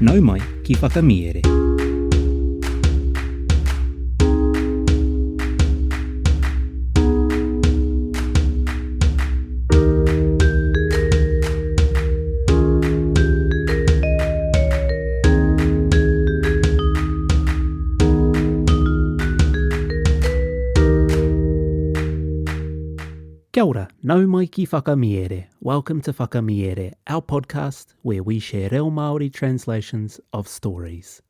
Nau mai ki Whakamiere. Kia ora, nau mai ki Whakamiere. Welcome to Whakamiere, our podcast where we share reo Māori translations of stories.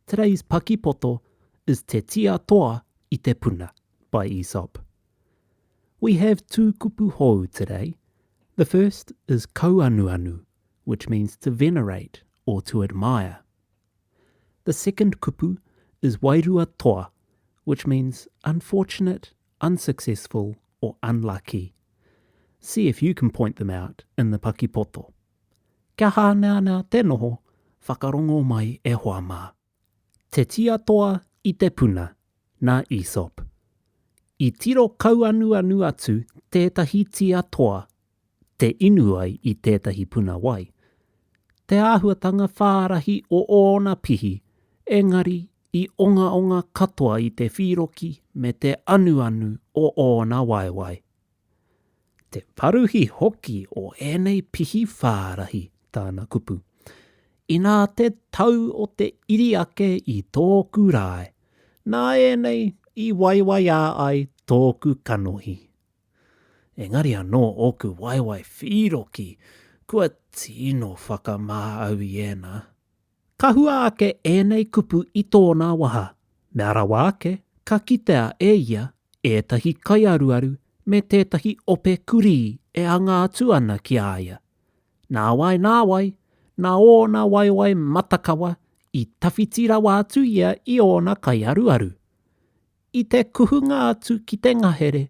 Today's pakipoto is Te Tia Toa i te Puna by Aesop. We have two kupu hou today. The first is kauanuanu, which means to venerate or to admire. The second kupu is wairua toa, which means unfortunate, unsuccessful, or unlucky. See if you can point them out in the pakipoto. Kia hāneanea te noho, whakarongo mai e hoa mā. Te tia toa i te puna, nā Aesop. I tiro kauanuanu atu tētahi tia toa te inu ai i tētahi puna wai. Te āhuatanga whārahi o ōna pihi, engari i ongaonga katoa i te whīroki me te anuanu o ōna waewae. Te paruhi hoki o ēnei pihi whārahi, tāna kupu. Inā te tau o te iri ake i tōku rae, nā ēnei i waiwaiā ai tōku kanohi. Engari anō ōku waewae whīroki, kua tino whakamā au i ēnā. Ka hua ake ēnei kupu i tōna waha, mea rawa ake ka kitea e ia ētahi kaiaruaru me tētahi ope kurī e anga atu ana ki a ia. Nāwai nāwai, nā ōna waewae matakawa i tawhiti rawa atu ia i ōna kaiaruaru. I te kuhunga atu ki te ngahere,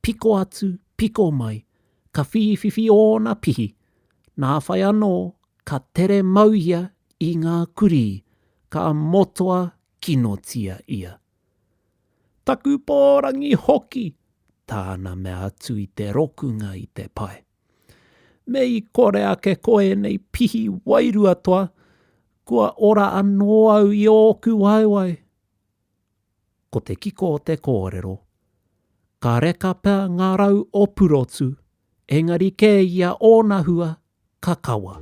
piko atu, piko mai, ka whīwhiwhi ōna pihi, nā whai anō ka tere mau ia i ngā kurī, ka motoa kinotia ia. Taku pōrangi hoki! tāna mea atu i te rokunga i te pae. Me i kore ake ko ēnei pihi wairua toa, kua ora anō au i ōku waewae. Ko te kiko o te kōrero, ka reka pea ngā rau o Purotu, engari kē ia ōna hua ka kawa.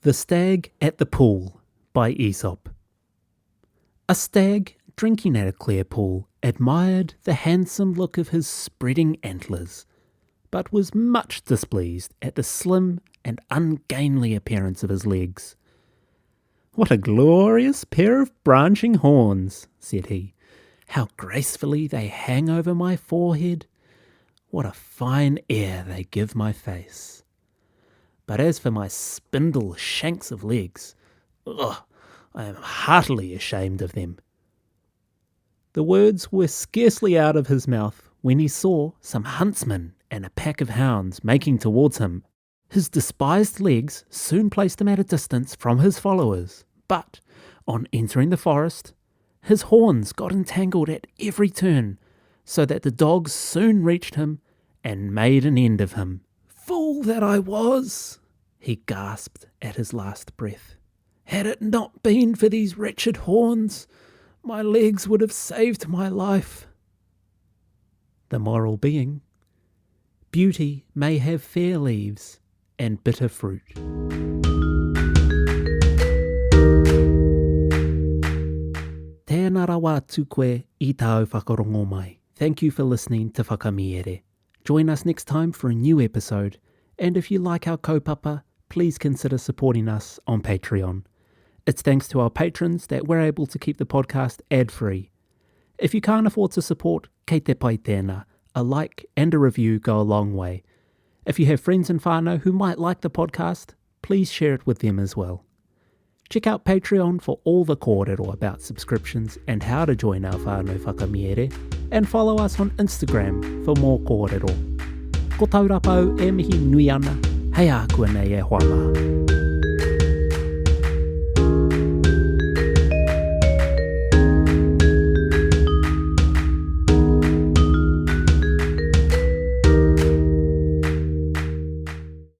The Stag at the Pool by Aesop A stag drinking at a clear pool admired the handsome look of his spreading antlers, but was much displeased at the slim and ungainly appearance of his legs. What a glorious pair of branching horns, said he. How gracefully they hang over my forehead. What a fine air they give my face. But as for my spindle shanks of legs, ugh, I am heartily ashamed of them. The words were scarcely out of his mouth when he saw some huntsmen and a pack of hounds making towards him. His despised legs soon placed him at a distance from his followers, but on entering the forest, his horns got entangled at every turn, so that the dogs soon reached him and made an end of him. Fool that I was! he gasped at his last breath. Had it not been for these wretched horns, my legs would have saved my life. The moral being, beauty may have fair leaves and bitter fruit. Tēnā rawa atu koe i tāu whakarongo mai. Thank you for listening to Whakamiere. Join us next time for a new episode, and if you like our kaupapa, please consider supporting us on Patreon. It's thanks to our patrons that we're able to keep the podcast ad-free. If you can't afford to support, kei te pai tēnā. A like and a review go a long way. If you have friends and whānau who might like the podcast, please share it with them as well. Check out Patreon for all the kōrero about subscriptions and how to join our whānau whakamiere, and follow us on Instagram for more kōrero. Ko Taurapa au e mihi nui ana, hei ākuanei e hoa mā.